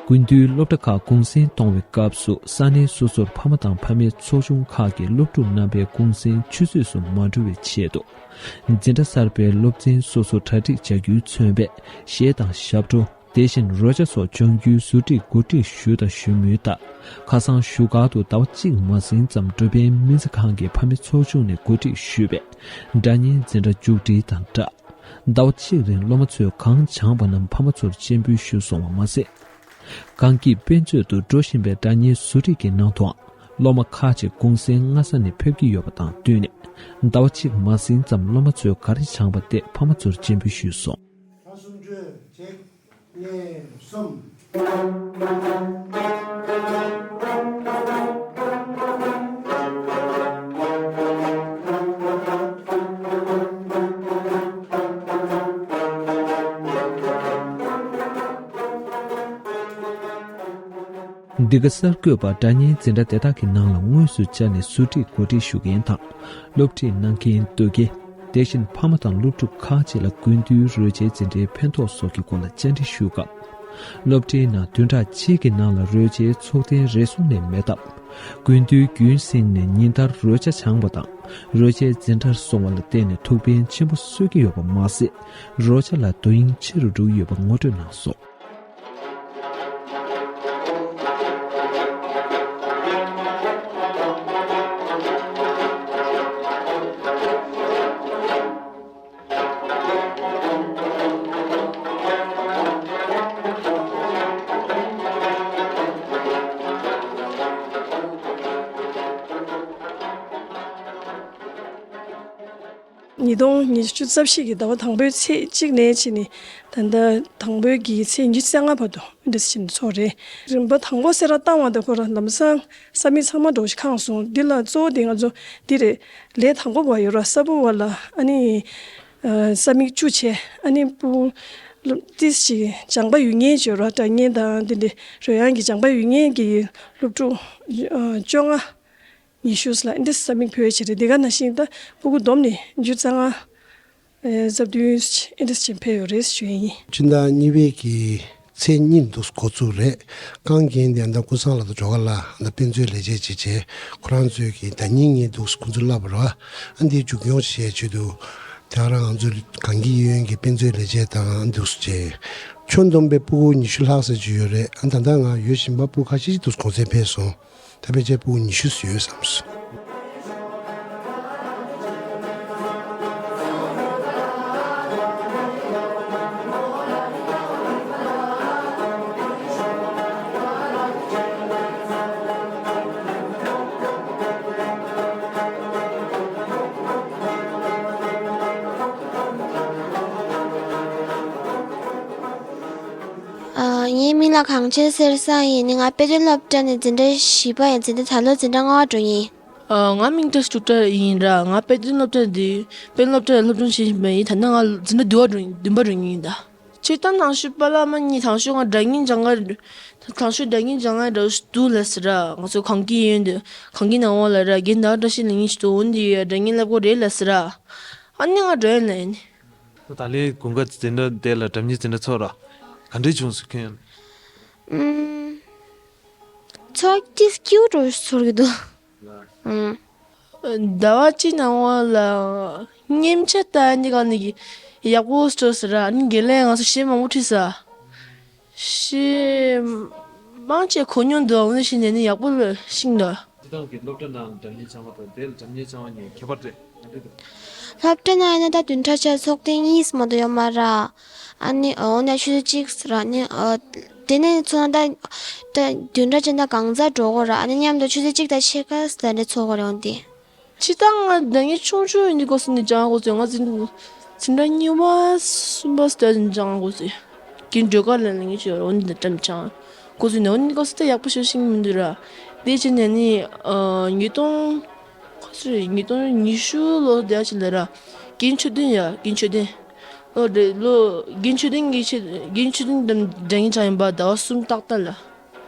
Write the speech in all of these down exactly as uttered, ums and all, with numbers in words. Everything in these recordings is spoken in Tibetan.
དགུན་དུས་སློབ་གྲྭ་ཁག་གུང་སེང་གཏོང་བའི་སྐབས་སུ་ས་གནས་སོ་སོར་ཕ་མ་དང་ཕ་མའི་ཚོགས་ཆུང་ཁག་གིས་སློབ་ཕྲུག་རྣམ་པའི་གུང་སེང་ཆུད་ཟོས་སུ་མ་འགྲོ་བའི་ཆེད་དུ། འཛིན་གྲྭ་གསར་པའི་སློབ་ཚན་སོ་སོར་གྲ་སྒྲིག་བྱ་རྒྱུས་མཚོན་པའི་གཞས་དང་ཞབས་བྲོ། དེ་བཞིན་རོལ་ཆ་སོགས་སྦྱོང་རྒྱུའི་ཟུར་ཁྲིད་གོ་སྒྲིག་ཞུས་དང་ཞུ་མུས་ལྟར། ཁ་སང་བཞུགས་སྒར་དུ་ཟླ་བ་གཅིག་མ་ཟིན་ཙམ་འགྲོ་ཕན་སྨན་རྩིས་ཁང་གི་ཕ་མའི་ཚོགས་ཆུང་ནས་གོ་སྒྲིག་ཞུས་པའི་སྒྲ་སྙན་འཛིན་གྲྭ་མཇུག་སྒྲིལ་དང་སྦྲགས། ཟླ་བ་གཅིག་རིང་སློབ་མ་ཚོས་གང་སྦྱངས་པ་རྣམས་ཕ་མ་ཚོར་སྤྱན་འབུལ་ཞུས་སོང་བ་མ་ཟད། གངས་སྐྱིད་དཔེ་མཛོད་དུ་འགྲོ་བཞིན་པའི་སྒྲ་སྙན་ཟུར་ཁྲིད་ཀྱི་ནང་དུའང་སློབ་མ་ཁག་ཅིག་གུང་སེང་སྔ་ས་ནས་ཕེབས་ཀྱི་ཡོད་པ་དང་བསྟུན་ནས། ཟླ་བ་གཅིག་མ་ཟིན་ཙམ་སློབ་མ་ཚོས་ག་རེ་སྦྱངས་པ་དེ་ཕ་མ་ཚོར་སྤྱན་འབུལ་ཞུས་སོང་། གསུམ་གཅིག་གཉིས་གསུམ། འདི་ག་གསར་འགོད་པ་སྒྲ་སྙན་འཛིན་གྲྭ་དེ་དག་གི་ནང་ལ་དངོས་སུ་བཅར་ནས་ཟུར་ཁྲིད་གོ་སྒྲིག་ཞུ་མཁན་དང་། སློབ་ཁྲིད་གནང་མཁན་ལྟོ་གོས། དེ་བཞིན་ཕ་མ་དང་སློབ་ཕྲུག་ཁག་ཅིག་ལ་དགུན་དུས་རོལ་ཆའི་འཛིན་གྲྭའི་ཕན་ཐོགས་སོགས་ཀྱི་སྐོར་ལ་བཅར་འདྲི་ཞུས་སྐབས། སློབ་གྲྭའི་ནང་བདུན་ཕྲག་གཅིག་གི་ནང་ལ་རོལ་ཆའི་ཚོགས་ཐེངས་རེ་ཟུང་ལས་མེད་སྟབས། དགུན་དུས་རྒྱུན་བསྲིངས་ནས་ཉིན་ལྟར་རོལ་ཆ་སྦྱངས་པ་དང་། རོལ་ཆའི་འཛིན་གྲྭར་སོང་བ་ལ་བརྟེན་ནས་ཐུགས་ཕན་ཆེན་པོ་གསོས་ཀྱི་ཡོད་པ་མ་ཟད། རོལ་ཆ་ལ་དོ་དབྱིངས་ཆེ་རུ་འགྲོ་གི་ཡོད་པ་ངོ་སྤྲོད་གནང་སོང་། ཉིས་སྟོང་ཉི་ཤུ་རྩ་བཞི་གི་ཟླ་བ་དང་པོའི་ཚེས་གཅིག་ནས་ཕྱིན་ནས་ད་ལྟ་དང་པོའི་གི་ཚེས་ཉི་ཤུ་རྩ་ལྔ་བར་དུ་འདི་ཕྱིན་ཚོགས་རེད། རིམ་པ་དང་པོ་སེ་ར་བཏང་བ་དང་ཁོ་རང་ལམ་སང་ས་མིག་ཚང་མ་འགྲོ་ཞིག་ཁེངས་སོང་། འདི་ལ་གཙོ་བོ་དེ་ང་ཚོ་འདི་རེད། ལས་དང་པོ་བ་ཡོད་ར་ས་བུ་བ་ལ་ཨ་ནི་ས་མིག་བཅུ་བྱས། ཨ་ནི་སྤུ་གུ་ཏིས་ཅིག་སྦྱངས་པ་ཡོད་མཁན་ཅིག་ཡོད་ར། སྒྲ་སྙན་དང་འདི་འདྲའི་རོལ་དབྱངས་ཀྱི་སྦྱངས་པ་ཡོད་མཁན་གྱི་སློབ་ཕྲུག་བཅོ་ལྔ། ཉི་ཤུ་ལ་ཨེ་འདྲས་ས་མིག་ཕུལ་བའི་ཆེད་རེད། དེ་ག་ནང་བཞིན་ད་སྤུ་གུ་བསྡོམས་ནས་ཉི་ཤུ་རྩ་ལྔ་རྩ་བདུན་ཨེ་འདྲས་ཅིག་ཕེབས་ཡོད་རེད་ཞུ་ཡིན། སྤྱི་ཟླ་གཉིས་པའི་གི་ཚེས་གཉིས་འདུག་འགོ་བཙུགས་རེད། རྐང་རྒན་དེ་ཨ་ད་ཀུན་བཟང་ལགས་དང་སྒྲོལ་དཀར་ལགས་ཨ་ད་དཔེ་མཛོད་ལས་བྱེད་ཅིག་བྱས། ཁོ་རང་ཚོས་ཀྱི་ཟླ་ཉིན་ངས་འདུག་ཁོང་ཚོ་བསླབ་པ་རེད་བ། ཨ་འདི་མཇུག་སྐྱོང་བྱས་བྱེད་དུ། དེ་རང་ང་ཚོ་གངས་སྐྱིད་གཡས་གཡོན་གྱི་དཔེ་མཛོད་ལས་བྱེད་དང་འདུག་བྱས། ཁྱོན་བསྡོམས་པའི་སྤུ་གུ་ཉི་ཤུ་ལྷག་ཙམ་ཅིག་ཡོད་རེད། ཨ་ད་ལྟ་ང་ཡོད་བཞིན་པ་སྤུ་གུ་ཁ་ཤས་ཅིག་འདུག་གུང་སེང་ཕེབས་སོང་། ད་ཕལ་ཆེར་སྤུ་གུ་ཉི་ཤུ་ཙམ་ཡོད་བསམ་སོང་། ཨ། ངའི་མིང་ལ་གངས་ཅན་གསེར་བཟང་ཡིན། ང་དཔེ་སྟོན་སློབ་གྲྭ་ནས་འཛིན་གྲྭ་བཞི་པ་ཡིན། འཛིན་གྲྭ་ད་ལོ་འཛིན་གྲྭ་ལྔ་པ་འགྲོ་ཡིན། ཨ། ང་མིང་བཀྲ་ཤིས་ཕྲུག་བཀྲ་ཡིན་ར། ང་དཔེ་སྟོན་སློབ་གྲྭ་འདི་དཔེ་སྟོན་སློབ་གྲྭ་ལ་སློབ་སྦྱོང་བྱེད་བཞིན་པ་ཡིན། ད་ནི་ང་འཛིན་གྲྭ་བདུན་པ་འགྲོ་བདུན་པ་འགྲོ་ཡིན་ད། སྤྱིར་བཏང་ནང་ཆོས་པ་ལགས་མ་གཉིས་དང་ཤོས་ང་སྒྲ་སྙན་སྦྱང་ག་དང་ཤོས་སྒྲ་སྙན་སྦྱང་ག་འདྲ་བོ་ཞིག་འདུག་ལབ་ཟེར་ར། ང་ཚོ་གངས་སྐྱིད་གཡས་གཡོན་དུ་གངས་སྐྱིད་ནང་འོག་ལ་ར་རྒན་ཟླ་བ་བཀྲ་ཤིས་ལེགས་ཉེས་ཞིག་འདུག་འོན་ཏེ་སྒྲ་སྙན་བསླབ་དགོས་རེད་ལབ་ཟེར་ར། ཨ་ནི་ང་འགྲོ་ཡིན་ལབ་ཡིན། ད་ལན་དགུན་ཁ་འཛིན་གྲྭ་དེ་ལ་སྒྲ་སྙན་འཛིན་གྲྭ་ཚོགས་ར། ག་འདྲས་བྱུང་སོང་ཁྱོད། ཨུམ། ཚོགས་ཀྱི་སྐྱིད་པོ་འདྲ་བོ་ཞིག་ཚོར་གྱི་འདུག་ཨུམ། ཟླ་བ་གཅིག་ནང་ལ་མཉེན་ཆས་ལྟ་ཡ་འདི་ག་ནས་ཀྱི་ཡག་པོ་སྤྲོད་ཟེར་ར། ཨ་ནི་དགེ་ལས་ང་ཚོ་གཞས་མང་པོ་ཁྲིད་ས། གཞས་མང་ཆེ་གོ་མྱོང་འདུག་འོ་ན་གཞས་ནས་ནི་ཡག་པོ་ཤེས་འདུག་འདི་དང་གི་སློབ་གྲྭ་ནང་སྒྲ་སྙན་སྦྱང་བ་དང་དེ་ལ་སྒྲ་སྙན་སྦྱང་བ་གཉིས་ཁྱད་པར་རེད། སློབ་གྲྭ་ནང་ཡིན་ན་ད་བདུན་ཕྲག་ཆ་ཚོགས་ཐེངས་གཉིས་མ་གཏོགས་ཡོད་མ་རེད། ཨ་ནི་འོ་ན་ཆུ་ཚོད་གཅིག་ར་ནི་ཨ། དེ་ནས་ཚོགས་ན་ད་ད་བདུན་ཕྲག་ཅན་ད་གང་ཟག་འགྲོ་དགོས་ར། ཨ་ནི་མཉམ་དུ་ཆུ་ཚོད་གཅིག་དང་ཕྱེད་ཀ་ཙམ་རེ་ཚོགས་དགོས་རེད། འོན་ཏེ། སྤྱིར་བཏང་ང་ཟླ་ཉིན་ཆུང་ཆུང་ཡིན་དུས་སྐབས་སུ་ནས་སྦྱང་དགོས་ཚེ་ང་འཛིན་འཛིན་གྲྭ་གཉིས་པ་གསུམ་པ་ཙམ་སྦྱང་དགོས་ཚེ། རྒན་སྒྲོལ་དཀར་ལགས་ལ་ངས་བྱས་འོ་ནི་འདི་འདྲ་སྦྱང་དགོས་ཚེ་ནས་འོ་ནི་སྐབས་སུ་ད་ཡག་པོ་ཞིག་ཤེས་ཀྱི་མི་འདུག་ར། དེ་བྱས་ནས་ནི་ཨ་ཉིས་སྟོང་ག་ཚོད་རེད། ཉིས་སྟོང་ཉི་ཤུ་ལོ་དེ་ཡ་ཅིག་ལ་ར། རྒན་ཆོས་ལྡན་ཡ་རྒན་ཆོས་ལྡན། ལོ་རེ་ལོ་རྒན་ཆོས་ལྡན་གྱི་ཆེད་རྒན་ཆོས་ལྡན་དང་འདྲ་མཉམ་སྦྱང་ཡིན་པ་ཟླ་བ་གསུམ་ཏག་ཏག་ལ།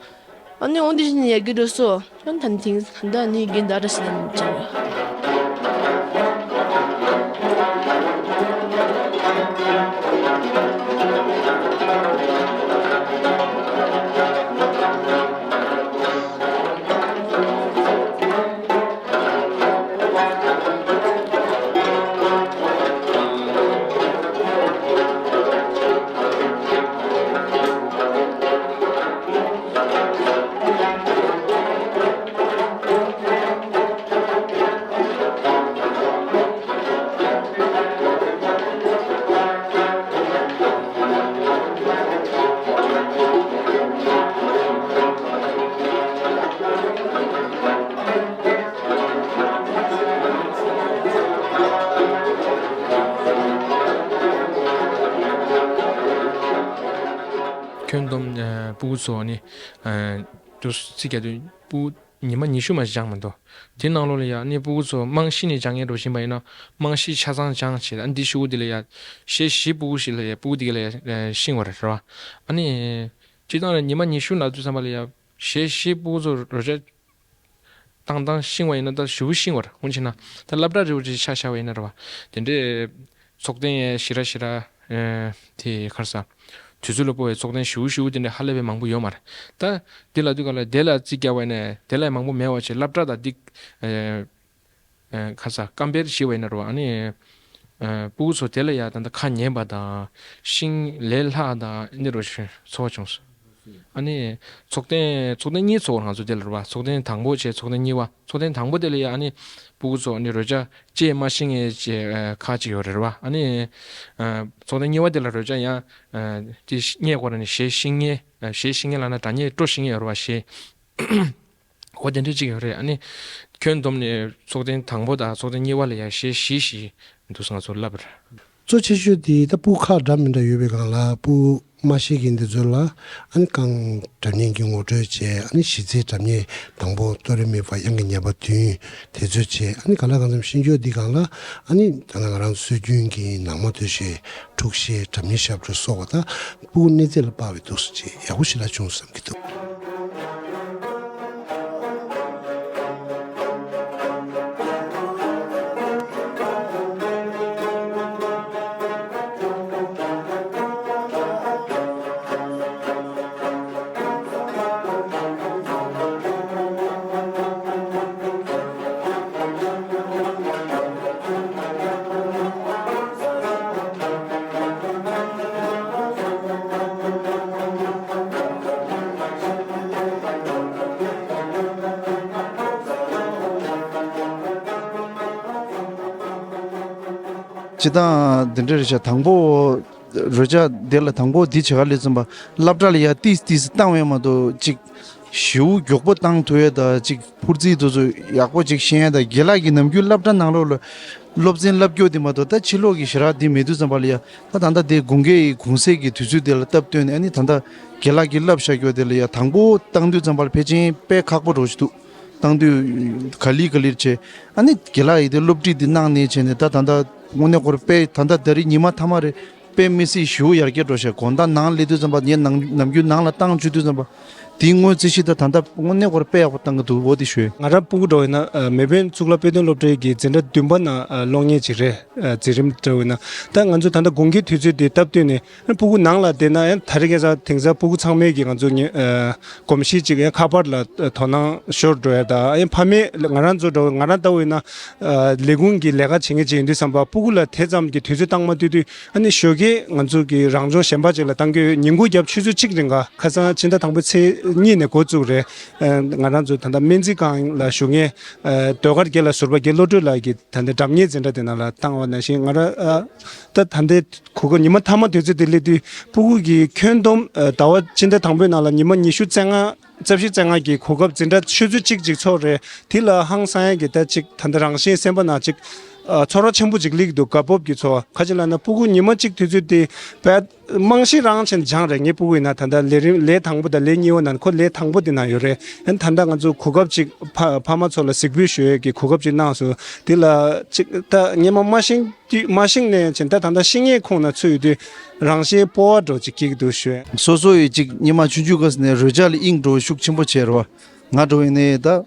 ཨ་ནི་འོང་དེ་བཞིན་ཡ་གི་འགྲོ་སོ། ཡང་ད་ནི་དེང་ད་ནི་རྒན་ཟླ་བཀྲ་ཤིས་ལགས་ནས་སྦྱང་ཡོད། ཁྱོན་བསྡོམས་ཨ་སྤུ་གུ་ཚོ་ནི་ཨ་དུ་ཚིག་རྒྱག་དུས་སྤུ་གུ་ཉི་མ་ཉི་ཤུ་མ་སྦྱངས་མི་འདུག་དེ་ནང་ལོགས་ལ་ཡ་ནི་སྤུ་གུ་ཚོ་རྨང་གཞི་ནས་སྦྱང་མཁན་འདྲ་བོ་ཞིག་ཡིན་པ་ཡིན་ན། རྨང་གཞི་ཆ་ཚང་སྦྱངས་བྱས། ཨ་འདི་ཤོག་བུ་དེ་ལ་ཡ་གཞས་བཞི་སྤུ་གུ་ཞིག་ལ་ཡ་སྤུ་གུ་དེ་ག་ལ་ཡ་ཤེས་པ་རེད་བ། ཨ་ནི་སྤྱིར་བཏང་ལ་ཉི་མ་ཉི་ཤུ་ལབ་དུས་ཙམ་པ་ལ་ཡ་གཞས་བཞི་སྤུ་གུ་ཚོ་རོལ་ཆ་བཏང་བཏང་ཤེས་པ་ཡིན་ན། ད་ཞེ་པོ་ཤེས་པ་རེད། འོན་ཀྱང་ན་ད་སློབ་གྲྭ་འདྲ་བོ་ཅིག་ཆ་བཞག་པ་ཡིན་ན་རེད་བ། དེ་འདྲའི་ཚོགས་ཐེངས་ཞེ་དྲག་ཞེ་དྲག་ཨེ་དེ་ག་རེ་ཟེར། དུས་ཚོད་ལ་སྤོ་བའི་ཚོགས་ཐེངས་ཞེ་པོ་ཞེ་པོ་དེ་འདྲ་ཧ་ལས་པའི་མང་པོ་ཡོད་མ་རེད། ད་དེ་ལབ་དུས་ག་ལ་དེ་ལ་རྩིས་རྒྱག་པ་ཡིན་ན་དེ་ལས་མང་པོ་མེད་པ་བྱས། སློབ་གྲྭ་དང་འདི་ཨེ་ཨེ་ག་རེ་ཟེར། ཀམ་པེར་བྱས་པ་ཡིན་ན་རེད་བ། ཨ་ནི་ཨེ་སྤུ་གུ་ཚོ་དེ་ལ་ཡ་ད་ལྟ་ཁ་ཉན་པ་དང་ཤེས་ལས་སླ་དང་འདི་འདྲ་བོ་ཚོར་བ་བྱུང་སོང་། ཨ་ནི་ཚོགས་ཐེངས་ཚོགས་ཐེངས་གཉིས་ཚོགས་པ་རེད། ང་ཚོ་དེ་ལ་རེད་བ། ཚོགས་ཐེངས་དང་པོ་བྱས་ཚོགས་ཐེངས་གཉིས་པ། ཚོགས་ཐེངས་དང་པོ་དེ་ལ་ཡ་ཨ་ནི་སྤུ་གུ་ཚོ་ཨ་ནི་རོལ་ཆ་ཅིག་མ་ཤེས་མཁན་ཅིག་ཨ་ཁག་ཅིག་ཡོད་རེད་བ། ཨ་ནི་ཨ་ཚོགས་ཐེངས་གཉིས་པ་དེ་ལ་རོལ་ཆ་ཡང་ཨ་དེ་སྙད་སྐོར་ནས་གཞས་ཤེས་མཁན། ཨ་གཞས་ཤེས་མཁན་ལབ་ན་སྒྲ་སྙན་དཀྲོལ་ཤེས་མཁན་ཡོད་རེད་བ། གཞས་འོ་དེ་འདྲ་ཅིག་ཡོད་རེད། ཨ་ནི་ཁྱོན་བསྡོམས་ནས་ཚོགས་ཐེངས་དང་པོ་དང་ཚོགས་ཐེངས་གཉིས་པ་ལ་ཡ་གཞས་བཞི་ཞིག་འདུག་སེ་ང་ཚོ་ལབ་པ་རེད། གཙོ་ཆེ་ཤོས་དེ་ད་སྤུ་གུ་ཁག་འདྲ་མི་འདྲ་ཡོད་པའི་སྒང་ལ། སྤུ་གུ་མ་ཤེས་མཁན་དེ་ཚོ་ལ་ཨ་ནི་རྐང་སྒྲ་སྙན་གྱི་ངོ་སྤྲོད་བྱས། ཨ་ནི་གཞི་རྩའི་སྒྲ་སྙན་དང་པོ་ཏོ་རེ་མི་ཕ་དབྱངས་ཀྱི་ཉེར་པ་བདུན་དེ་ཚོ་བྱས། ཨ་ནི་གང་ལ་གང་འཚམ་ཤེས་ཀྱོག་འདི་སྒང་ལ་ཨ་ནི་ད་ལྟ་ང་རང་ཚོ་སྲོལ་རྒྱུན་གྱི་ནང་མ་སྟོད་གཞས། འཁྲུག་གཞས། སྒྲ་སྙན་ཞབས་བྲོ་སོགས་པ། ད་སྤུ་གུ་གནས་ཚད་ལ་དཔག་པའི་འདུག་སེ་ཅིག་ཡག་པོ་ཞིག་ལ་བྱུང་བསམ་གྱི་འདུག་སྤྱིར་བཏང་འདི་འདྲ་རེད་ཤག་དང་པོ་རོལ་ཆ་དེ་ལ་དང་པོ་འདི་བྱེད་ག་ལས་ཙམ་པ་སློབ་གྲྭ་ལ་ཡ་ཏིས་ཏིས་བཏང་བས་མ་གཏོགས་ཅིག་ཞེ་པོ་མགྱོགས་པོ་བཏང་ཐུབ་ཡས་དང་། ཅིག་འཕུར་རྩལ་དེ་ཚོ་ཡག་པོ་ཅིག་ཤེས་ཡས་དང་། རྒན་ལགས་ཀྱིས་ནམ་རྒྱུན་སློབ་གྲྭ་ནང་ལོགས་ལ་སློབ་ཚན་བསླབ་རྒྱུ་དེ་མ་གཏོགས་ད་ཕྱི་ལོགས་ཀྱི་ཞེ་དྲག་དེ་མེད་དུས་ཙམ་པ་ལ་ཡ། ད་ད་ལྟ་དེ་དགུན་ཁའི་གུང་སེང་གི་དུས་ཚོད་དེ་ལ་སྟབས་བསྟུན་ནས། ཨ་ནི་ད་ལྟ་རྒན་ལགས་ཀྱིས་བསླབ་བཞག་རྒྱུ་དེ་ལ་ཡ་དང་པོ་བཏང་དུས་ཙམ་པ་ལ་ཕལ་ཆེར་དཔེ་ཁག་པོ་འདྲ་བོ་ཞིག་འདུག་བཏང་དུས་ག་ལེར་ག་ལེར་བྱས། ཨ་ནི་རྒན་ལགས་ཡིས་དེ་སློབ་ཁྲིད་དེ་གནང་ནས་བྱས་ནས། ད་ད་ལྟ་དངོས་གནས་ཁོ་རང་དཔེ་ད་ལྟ་ད་རེས་ཉི་མ་མཐའ་མ་རེད། དཔེ་མི་སྲིད་ཞེ་པོ་ཡར་རྒྱས་འགྲོ་ཤག་དགོང་དག་ནང་སླེབས་དུས་ཙམ་པ། ངས་ནང་ནམ་རྒྱུན་ནང་ལ་བཏང་བཅུག་དུས་ཙམ་པ། དེའི་སྔོན་རྩིས་གཞི་ད་ད་ལྟ་དངོས་གནས་ཁོ་རང་དཔེ་ཡག་པོ་བཏང་གི་འདུག་འོ་དེ་ཞུ་ཡས། ང་རང་སྤུ་གུ་འདྲ་བོ་ཡིན་ན་ཨ་མེ་བན་གཙུག་ལག་དཔེ་སྟོན་སློབ་གྲྭའི་གི་འཛིན་གྲྭ་བདུན་པ་ནང་ཨ་སློབ་མཁན་ཅིག་རེད། ཨ་འཛིན་རིམ་འདྲ་བོ་ཡིན་ན། ད་ང་ཚོ་ད་ལྟ་དགུན་ཁའི་དུས་ཚོད་དེ་སྟབས་བསྟུན་ནས། ཨ་སྤུ་གུ་ནང་ལ་བསྡད་ན་ཡང་ད་རེས་ཁ་སང་དེང་སང་སྤུ་གུ་ཚང་མས་ཀྱི་ང་ཚོ་ཉེ་ཨ་གོམས་གཤིས་ཅིག་ཡང་ཁ་པར་ལ་དོ་སྣང་ཤོར་འགྲོ་ཡ་ད། ཡང་ཕ་མས་ང་རང་ཚོ་འདྲ་བོ། ང་རང་ལྟ་བུ་ཡིན་ན་ཨ་ལས་ཁུངས་ཀྱི་ལས་ཀ་བྱེད་མཁན་ཅིག་ཡིན་དུས་ཙམ་པ། སྤུ་གུ་ལ་དེ་ཙམ་གྱི་དུས་ཚོད་བཏང་མ་ཐུབ་དུས། ཨ་ནི་ཞོགས་ཀས་ང་ཚོ་གི་རང་སྦྱོང་གཞན་པ་ཅིག་ལ་བཏང་གི་ཡོད། ཉིན་གུང་རྒྱབ་ཆུ་ཚོད་གཅིག་རིང་ག་ཁ་སང་ཕྱི་ཟླ་དང་པོའི་ཚེས་གཉིས་ནས་འགོ་བཙུགས་རེད། ཨ་ང་རང་ཚོ་ད་ལྟ་སྨན་རྩིས་ཁང་ལ་བཞུགས་མཁན་ཨ་ཟློས་གར་དགེ་ལགས་ཟུར་པ་རྒན་བློ་གྲོས་ལགས་ཀྱིས་ད་ལྟ་སྒྲ་སྙན་འཛིན་གྲྭ་དེ་ནང་ལ་བཏང་བ་ནང་བཞིན། ང་རང་ཨ་ད་ད་ལྟའི་གོ་སྐབས་ཉི་མ་མཐའ་མ་དུས་ཚོད་དེ་སླེབས་དུས། སྤུ་གུ་གི་ཁྱོན་བསྡོམས་ཨ་ཟླ་བ་ཕྱི་ཟླ་དང་པོའི་ནང་ལ་ཉི་མ་ཉི་ཤུ་རྩ་ལྔ། རྩ་བཞི་རྩ་ལྔ་གི་གོ་སྐབས་འཛིན་གྲྭ་ཆུ་ཚོད་གཅིག་ཅིག་ཚོགས་རེད། དེ་ལ་ཧང་སང་ཡ་གི་ད་ཅིག་ད་ལྟ་རང་བཞིན་སེམས་པ་ནང་ཅིག་ཨ་ཚོར་བ་ཆེན་པོ་ཅིག་སླེབས་འདུག་དགའ་སྤོབས་ཀྱི་ཚོར་བ། ག་ཅི་ལབ་ན་སྤུ་གུ་ཉི་མ་གཅིག་དུས་ཚོད་དེ་བས་རྨང་གཞི་རང་བྱས་ནས་སྦྱངས་རེད། ངའི་སྤུ་གུ་ཡིན་ན་ད་ལྟ་ལས་རིམ་ལས་དང་པོ་དང་ལས་གཉིས་པ་ནང་ཁོ་ལས་དང་པོ་དེ་ནང་ཡོད་རེད། ཨ་ནི་ད་ལྟ་ང་ཚོ་གོ་སྐབས་ཅིག་ཕ་ཕ་མ་ཚོ་ལ་གཟིགས་འབུལ་ཞུ་ཡས་ཀྱི་གོ་སྐབས་ཅིག་གནང་སོང་། དེ་ལ་ཅིག་ད་སྔོན་མ་མ་ཤེས་དུས་མ་ཤེས་ནས་ཅིག་ད་ད་ལྟ་ཤེས་ཡས་ཁོངས་ན་ཚུད་ཡོད་དུས་རང་བཞིན་སྤོབས་པ་འདྲ་ཅིག་སྐྱེ་གི་འདུག་ཞུ། སོ་སོ་ཡི་ཅིག་སྔོན་མ་ཆུང་ཆུང་སྐབས་ནས་རོལ་ཆ་ལ་དབྱིངས་འདྲ་ཤུགས་ཆེན་པོ་བྱས་རེད་བ། ང་འདྲ་བོ་ཡིན་ནའི་ད་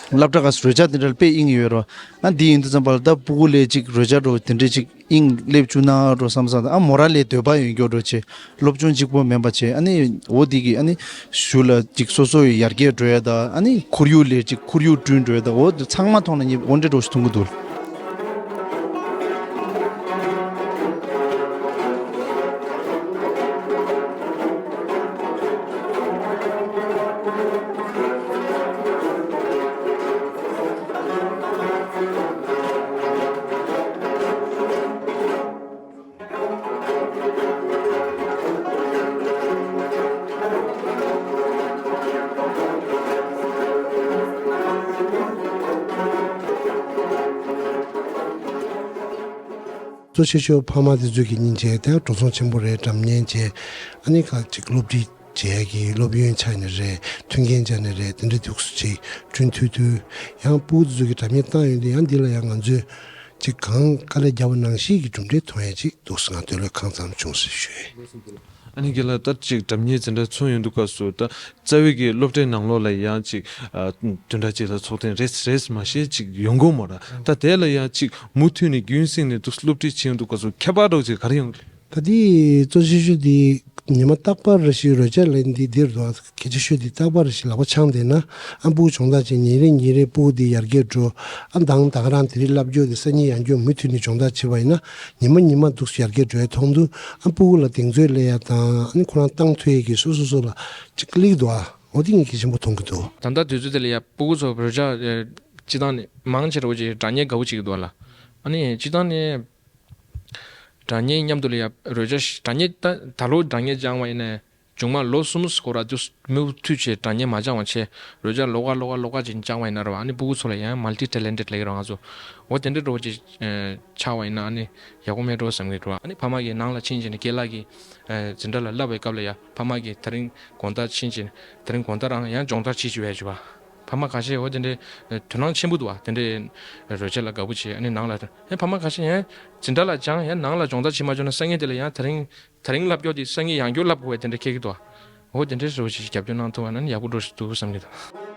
སློབ་གྲྭ་སྐབས་སུ་རོལ་ཆ་དེ་འདྲ་ལ་དཔེ་དབྱིངས་ཡོད་རེད་བ། ཨ་འདི་ཡིན་དུས་ཙམ་པ་ལ་ད་སྤུ་གུ་ལ་ཅིག་རོལ་ཆ་འདྲ་བོ་དེ་འདྲས་ཅིག་དབྱིངས་སླེབས་བཅུག་ན་འདྲ་བསམ་བསམ། ཨ་མོ་ར་ལས་འདོད་པ་ཡོད་མཁན་འདྲ་བྱས། སློབ་སྦྱོང་གཅིག་པོ་མིན་པ་བྱས། ཨ་ནི་འོ་འདི་གིས་ཨ་ནི་གཞུག་ལ་ཅིག་སོ་སོ་ཡི་ཡར་རྒྱས་འགྲོ་ཡ་དང་། ཨ་ནི་ཁོར་ཡུག་ལ་ཅིག་ཁོར་ཡུག་བསྐྲུན་འགྲོ་ཡ་དང་། འོ་འདི་ཚང་མ་ཐོག་ནས་ངས་འོ་འདྲ་འདྲ་བོ་ཞིག་མཐོང་གི་འདུག་གཙོ་ཆེ་ཤོས་ཕ་མ་དེ་ཚོས་ཀྱི་སྙིང་རྗེ་དེ་འགྲོ་སོང་ཆེན་པོ་རེད། སྒྲ་སྙན་བྱས། ཨ་ནི་ཁ་ཅིག་སློབ་ཁྲིད་བྱེད་ཡ་གི་སློབ་ཡོན་ཆགས་ནི་རེད། མཐུན་རྐྱེན་ཆགས་ནི་རེད། དེ་འདྲ་འདུག་སུ་ཅིག་བསྐྲུན་ཐུབ་དུས། ཡང་སྤུ་གུ་དེ་ཚོས་ཀྱི་སྒྲ་སྙན་བཏང་ཡོང་དུས། ཡང་འདི་ལ་ཡང་ང་ཚོས་ཅིག་གང་དཀའ་ལས་བརྒྱབ་པ་ནང་བཞིན་གྱི་གྲུབ་འབྲས་ཐོན་ཡ་ཅིག་འདུག་སུ་ང་འདོད་བློ་གང་ཙམ་བྱུང་ཟེར་ཞུ་ཡ་ཡིན། ཨ་ནི་རྒན་ལགས། ད་ཅིག་སྒྲ་སྙན་འཛིན་གྲྭ་ཚུགས་ཡོང་དུས་སྐབས་སུ། ད་རྩ་བའི་གི་སློབ་གྲྭའི་ནང་ལོགས་ལ་ཡང་ཅིག་ཨ་བདུན་ཕྲག་གཅིག་ལ་ཚོགས་ཐེངས་རེ་རེ་མ་ཤེས་ཅིག་ཡོང་གི་ཡོད་མ་རེད། ད་དེ་ལ་ཡང་ཅིག་མུ་མཐུད་ནས་རྒྱུན་བསྲིངས་ནས་འདུག་སློབ་ཁྲིད་བྱེད་ཡོང་དུས་སྐབས་སུ་ཁྱད་པར་འདྲ་བོ་ཅིག་ག་རེ་ཡོང་གི་རེད། ད་དེ་གཙོ་ཆེ་ཤོས་དེ་ཉི་མ་རྟག་པར་རེ་བཞིན་རོལ་ཆ་ལེན། འདི་འདིར་འདུག་གལ་ཆེ་ཤོས་དེ་རྟག་པར་རེ་བཞིན་ལག་པ་འཆང་བསྡད་ན། ཨ་སྤུ་གུ་སྦྱོང་བརྡར་བྱེད། ཉིན་རེ་ཉིན་རེ་སྤུ་གུ་དེ་ཡར་རྒྱས་འགྲོ། ཨ་མདང་ད་ག་རང་དེ་རིང་བསླབ་རྒྱུ་དེ་སང་ཉིན་ཡང་བསྐྱར་མུ་མཐུད་ནས་སྦྱོང་བརྡར་བྱེད་པ་ཡིན་ན། ཉི་མ་ཉི་མ་འདུག་སེ་ཡར་རྒྱས་འགྲོ་ཡ་མཐོང་དུས། ཨ་སྤུ་གུ་ལ་གདེང་ཚོད་སླེབས་ཡ་དང་། ཨ་ནི་ཁོ་རང་བཏང་ཐུབ་ཡ་གི་སོ་སོ་སོ་ལ་ཅིག་སླེབས་འདུག་ཨ། འོ་དེ་ངས་གལ་ཆེན་པོ་མཐོང་གི་འདུག་ད་ལྟ་དུས་ཚོད་དེ་ལ་ཡ་སྤུ་གུ་ཚོ་རོལ་ཆ་ཨེ་སྤྱིར་བཏང་ནས་མང་ཆེ་བ་ཅིག་སྒྲ་སྙན་དགའ་པོ་བྱེད་ཀྱི་འདུག་ལ། ཨ་ནི་སྤྱིར་བཏང་ནས་སྒྲ་སྙན་མཉམ་དུ་ལ་ཡ་རོལ་ཆ་ཞིག་སྒྲ་སྙན་ད་ད་ལོ་སྒྲ་སྙན་སྦྱངས་པ་ཡིན་ནའི། མཇུག་མ་ལོ་གསུམ་སྐོར་ར་དུས་མུ་མཐུད་བྱས་སྒྲ་སྙན་མ་སྦྱངས་པ་བྱས། རོལ་ཆ་ལོགས་ཀ་ལོགས་ཀ་ལོགས་ཀ་ཅིག་སྦྱངས་པ་ཡིན་ན་ར་བ། ཨ་ནི་སྤུ་གུ་ཚོ་ལ་ཡང་མལ་ཊི་ཊེ་ལེན་ཊེཌ་ལབ་ཀྱི་རེད་བ་ང་ཚོ། འོ་དེ་འདྲ་འདྲ་བོ་ཅིག་ཨེ་ཆགས་པ་ཡིན་ན་ཨ་ནི་ཡག་པོ་མེད་འགྲོ་བསམ་གྱི་འདུག་ཨ་ནི་ཕ་མ་གིས་ནང་ལ་ཕྱིན་བྱས་ནས་རྒན་ལགས་ཀྱིས་ཨེ་འཛིན་གྲྭ་ལ་བསླབ་པའི་སྐབས་ལ་ཡ་ཕ་མ་གིས་དེ་རིང་དགོང་དག་ཕྱིན་བྱས་ནས་དེ་རིང་དགོང་དག་རང་ཡང་སྦྱོང་བརྡར་བྱེད་བཅུག་པ་ཡ་བྱས་པ། ཕ་མ་ཁ་ཤས་འོ་དེ་འདྲའི་ཨེ་དོ་སྣང་ཆེན་པོ་འདུག་བ། དེ་འདྲའི་རོལ་ཆ་ལ་དགའ་པོ་བྱས། ཨ་ནི་ནང་ལ་ཨེ་ཕ་མ་ཁ་ཤས་ཡང་འཛིན་གྲྭ་ལ་སྦྱངས། ཡང་ནང་ལ་སྦྱོང་བརྡར་བྱེད་མ་བཅུག་ན། སང་ཉིན་དེ་ལ་ཡང་དེ་རིང་དེ་རིང་བསླབ་རྒྱུ་དེ་སང་ཉིན་ཡང་བསྐྱར་བསླབ་དགོས་པའི་དེ་འདྲ་ཁེལ་གྱི་འདུག་བ། འོ་དེ་འདྲའི་བཟོ་ཞིག་རྒྱབ་སྐྱོར་གནང་ཐུབ་པ་ན་ནི་ཡག་པོ་འགྲོ་ཞིག་འདུག་བསམ་གྱི་འདུག